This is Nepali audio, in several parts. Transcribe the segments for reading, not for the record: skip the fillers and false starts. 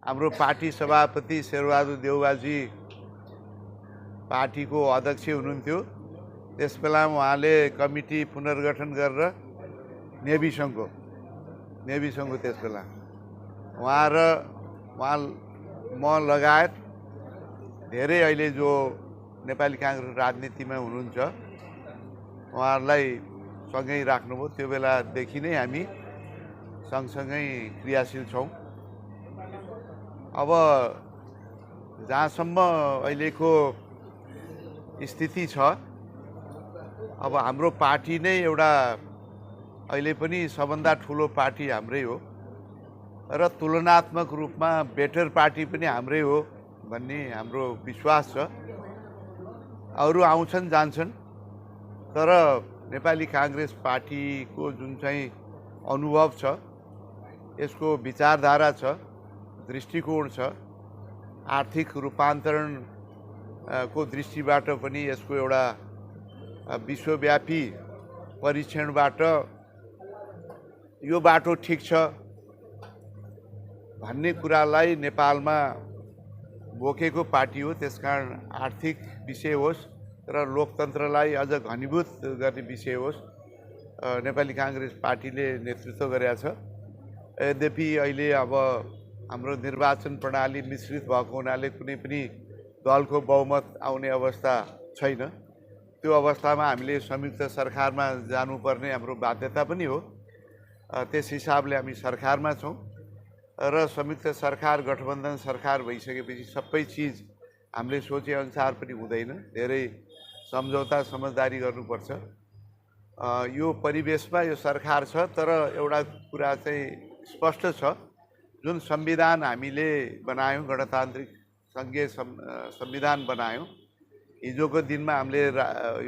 हाम्रो पार्टी सभापति शेरबहादुर देउवाजी पार्टीको अध्यक्ष हुनुहुन्थ्यो। त्यसबेला उहाँले कमिटी पुनर्गठन गरेर नेभी सङ्घको त्यसबेला उहाँ र म लगायत धेरै अहिले जो नेपाली काङ्ग्रेस राजनीतिमा हुनुहुन्छ उहाँहरूलाई सँगै राख्नुभयो। त्यो बेलादेखि नै हामी सँगसँगै क्रियाशील छौँ। अब जहाँसम्म अहिलेको स्थिति छ, अब हाम्रो पार्टी नै एउटा अहिले पनि सबभन्दा ठुलो पार्टी हाम्रै हो र तुलनात्मक रूपमा बेटर पार्टी पनि हाम्रै हो भन्ने हाम्रो विश्वास छ। अरू आउँछन् जान्छन्, तर नेपाली काङ्ग्रेस पार्टीको जुन चाहिँ अनुभव छ, यसको विचारधारा छ, दृष्टिकोण छ, आर्थिक रूपान्तरण को दृष्टिबाट पनि यसको एउटा विश्वव्यापी परीक्षणबाट यो बाटो ठिक छ भन्ने कुरालाई नेपालमा बोकेको पार्टी हो। त्यसकारण आर्थिक विषय होस् र लोकतन्त्रलाई अझ घनीभूत गर्ने विषय होस्, नेपाली काङ्ग्रेस पार्टीले नेतृत्व गरेका छ। यद्यपि अहिले अब हाम्रो निर्वाचन प्रणाली मिश्रित भएको हुनाले कुनै पनि दलको बहुमत आउने अवस्था छैन। त्यो अवस्थामा हामीले संयुक्त सरकारमा जानुपर्ने हाम्रो बाध्यता पनि हो। त्यस हिसाबले हामी सरकारमा छौँ र संयुक्त सरकार गठबन्धन सरकार भइसकेपछि सबै चिज हामीले सोचेअनुसार पनि हुँदैन, धेरै सम्झौता समझदारी गर्नुपर्छ। यो परिवेशमा यो सरकार छ, तर एउटा कुरा चाहिँ स्पष्ट छ, जुन संविधान हामीले बनायौँ, गणतान्त्रिक सङ्घीय संविधान बनायौँ, हिजोको दिनमा हामीले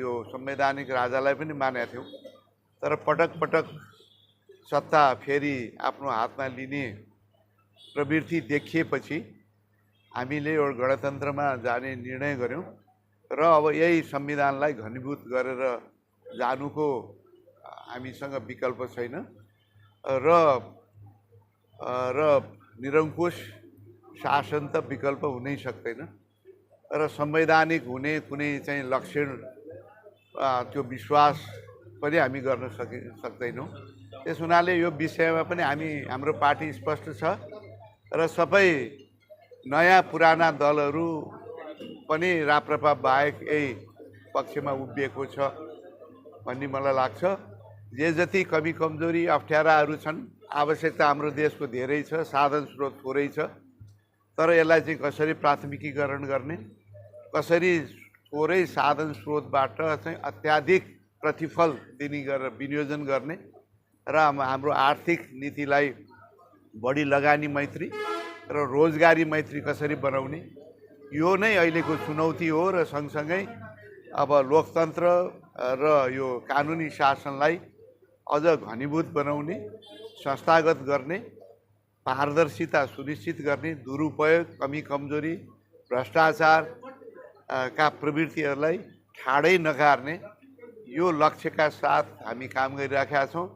यो संवैधानिक राजालाई पनि मानेका थियौँ, तर पटक पटक सत्ता फेरि आफ्नो हातमा लिने प्रवृत्ति देखिएपछि हामीले यो गणतन्त्रमा जाने निर्णय गऱ्यौँ र अब यही संविधानलाई घनीभूत गरेर जानुको हामीसँग विकल्प छैन र निरङ्कुश शासन त विकल्प हुनै सक्दैन र संवैधानिक हुने कुनै चाहिँ लक्षण त्यो विश्वास पनि हामी गर्न सक्दैनौँ। त्यस हुनाले यो विषयमा पनि हाम्रो पार्टी स्पष्ट छ र सबै नयाँ पुराना दलहरू पनि राप्रपा बाहेक यही पक्षमा उभिएको छ भन्ने मलाई लाग्छ। जे जति कमी कमजोरी अप्ठ्याराहरू छन्, आवश्यकता हाम्रो देशको धेरै छ, साधन स्रोत थोरै छ, तर यसलाई चाहिँ कसरी प्राथमिकीकरण गर्ने, कसरी थोरै साधन स्रोतबाट चाहिँ अत्याधिक प्रतिफल दिने गरेर विनियोजन गर्ने र हाम्रो आर्थिक नीतिलाई बढी लगानी मैत्री र रोजगारी मैत्री कसरी बनाउने, यो नै अहिलेको चुनौती हो। र सँगसँगै अब लोकतन्त्र र यो कानुनी शासनलाई अझ घनीभूत बनाउने, संस्थागत गर्ने, पारदर्शिता सुनिश्चित गर्ने, दुरुपयोग, कमी कमजोरी, भ्रष्टाचार का प्रवृत्तिहरूलाई ठाडै नगार्ने, यो लक्ष्यका साथ हामी काम गरिराखेका छौँ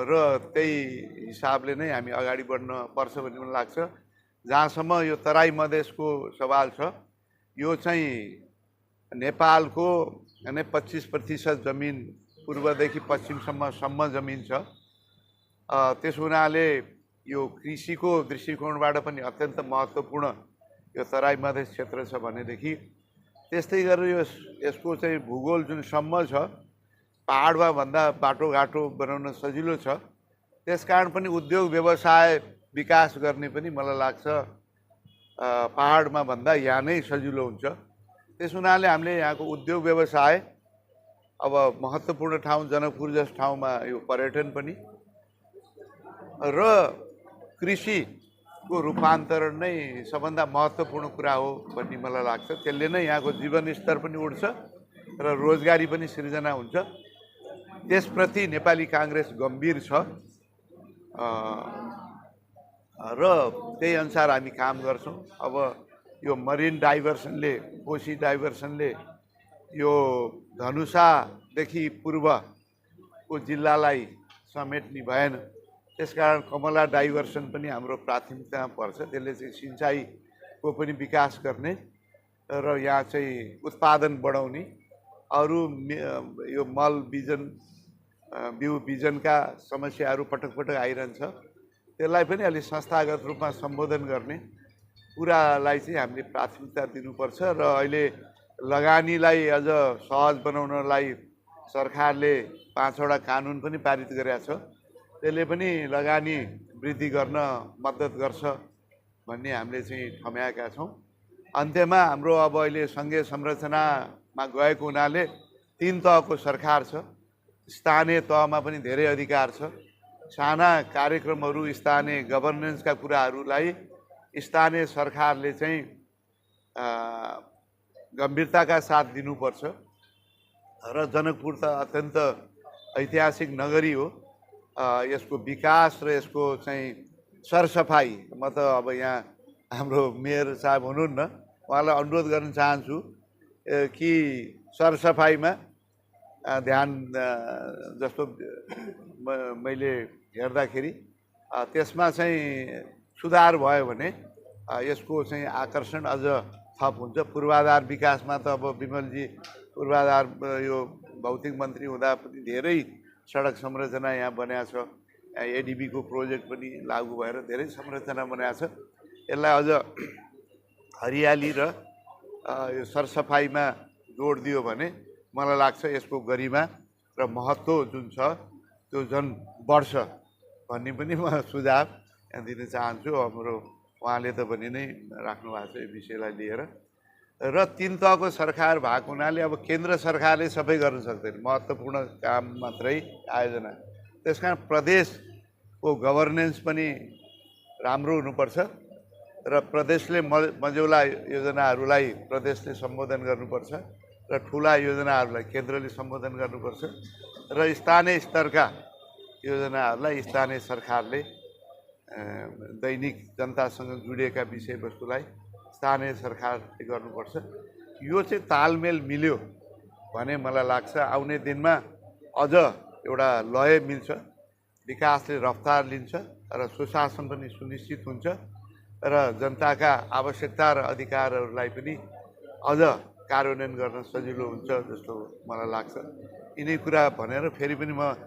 र त्यही हिसाबले नै हामी अगाडि बढ्न पर्छ भन्ने मलाई लाग्छ। जहाँसम्म यो तराई मधेसको सवाल छ, यो चाहिँ नेपालको 25% जमिन पूर्वदेखि पश्चिमसम्म जमिन छ। त्यस हुनाले यो कृषिको दृष्टिकोणबाट पनि अत्यन्त महत्त्वपूर्ण यो तराई मधेस क्षेत्र छ भनेदेखि, त्यस्तै गरेर यसको चाहिँ भूगोल जुन सम्म छ, पहाडमा भन्दा बाटोघाटो बनाउन सजिलो छ, त्यसकारण पनि उद्योग व्यवसाय विकास गर्ने पनि मलाई लाग्छ पहाडमा भन्दा यहाँ नै सजिलो हुन्छ। त्यस हुनाले हामीले यहाँको उद्योग व्यवसाय, अब महत्त्वपूर्ण ठाउँ जनकपुर जस्तो ठाउँमा यो पर्यटन पनि र कृषिको रूपान्तरण नै सबभन्दा महत्त्वपूर्ण कुरा हो भन्ने मलाई लाग्छ। त्यसले नै यहाँको जीवनस्तर पनि उठ्छ र रोजगारी पनि सिर्जना हुन्छ। त्यसप्रति नेपाली काङ्ग्रेस गम्भीर छ र त्यही अनुसार हामी काम गर्छौँ। अब यो मरिन डाइभर्सनले, कोशी डाइभर्सनले यो धनुषादेखि पूर्वको जिल्लालाई समेट्ने भएन, त्यसकारण कमला डाइभर्सन पनि हाम्रो प्राथमिकतामा पर्छ। त्यसले चाहिँ सिँचाइको पनि विकास गर्ने र यहाँ चाहिँ उत्पादन बढाउने, अरू यो मल बिजन बिउ बिजनका समस्याहरू पटक पटक आइरहन्छ, त्यसलाई पनि अलि संस्थागत रूपमा सम्बोधन गर्ने कुरालाई चाहिँ हामीले प्राथमिकता दिनुपर्छ। र अहिले लगानीलाई अझ सहज बनाउनलाई सरकारले 5वटा कानुन पनि पारित गरेका छ, त्यसले पनि लगानी वृद्धि गर्न मद्दत गर्छ भन्ने हामीले चाहिँ ठम्याएका छौँ। अन्त्यमा हाम्रो अब अहिले सङ्घीय संरचनामा गएको हुनाले 3 तहको सरकार छ, स्थानीय तहमा पनि धेरै अधिकार छ। साना कार्यक्रमहरू, स्थानीय गभर्नेन्सका कुराहरूलाई स्थानीय सरकारले चाहिँ गम्भीरताका साथ दिनुपर्छ। र जनकपुर त अत्यन्त ऐतिहासिक नगरी हो, यसको विकास र यसको चाहिँ सरसफाइ, म त अब यहाँ हाम्रो मेयर साहब हुनुहुन्न, उहाँलाई अनुरोध गर्न चाहन्छु कि सरसफाइमा ध्यान, जस्तो मैले हेर्दाखेरि त्यसमा चाहिँ सुधार भयो भने यसको चाहिँ आकर्षण अझ थप हुन्छ। पूर्वाधार विकासमा त अब विमलजी पूर्वाधार यो भौतिक मन्त्री हुँदा पनि धेरै सडक संरचना यहाँ बनाएको छ, एडिबीको प्रोजेक्ट पनि लागू भएर धेरै संरचना बनाएको छ। यसलाई अझ हरियाली र यो सरसफाइमा जोड दियो भने मलाई लाग्छ यसको गरिमा र महत्त्व जुन छ त्यो झन् बढ्छ भन्ने पनि म सुझाव यहाँ दिन चाहन्छु। हाम्रो उहाँले त भनि नै राख्नु भएको छ यो विषयलाई लिएर। र 3 तहको सरकार भएको हुनाले अब केन्द्र सरकारले सबै गर्न सक्दैन, महत्त्वपूर्ण काम मात्रै आयोजना। त्यसकारण प्रदेशको गभर्नेन्स पनि राम्रो हुनुपर्छ र प्रदेशले मझौला योजनाहरूलाई प्रदेशले सम्बोधन गर्नुपर्छ र ठुला योजनाहरूलाई केन्द्रले सम्बोधन गर्नुपर्छ र स्थानीय स्तरका योजनाहरूलाई स्थानीय सरकारले दैनिक जनतासँग जोडिएका विषयवस्तुलाई स्थानीय सरकारले गर्नुपर्छ। यो चाहिँ तालमेल मिल्यो भने मलाई लाग्छ आउने दिनमा अझ एउटा लय मिल्छ, विकासले रफ्तार लिन्छ र सुशासन पनि सुनिश्चित हुन्छ र जनताका आवश्यकता र अधिकारहरूलाई पनि अझ कार्यान्वयन गर्न सजिलो हुन्छ जस्तो मलाई लाग्छ। यिनै कुरा भनेर फेरि पनि म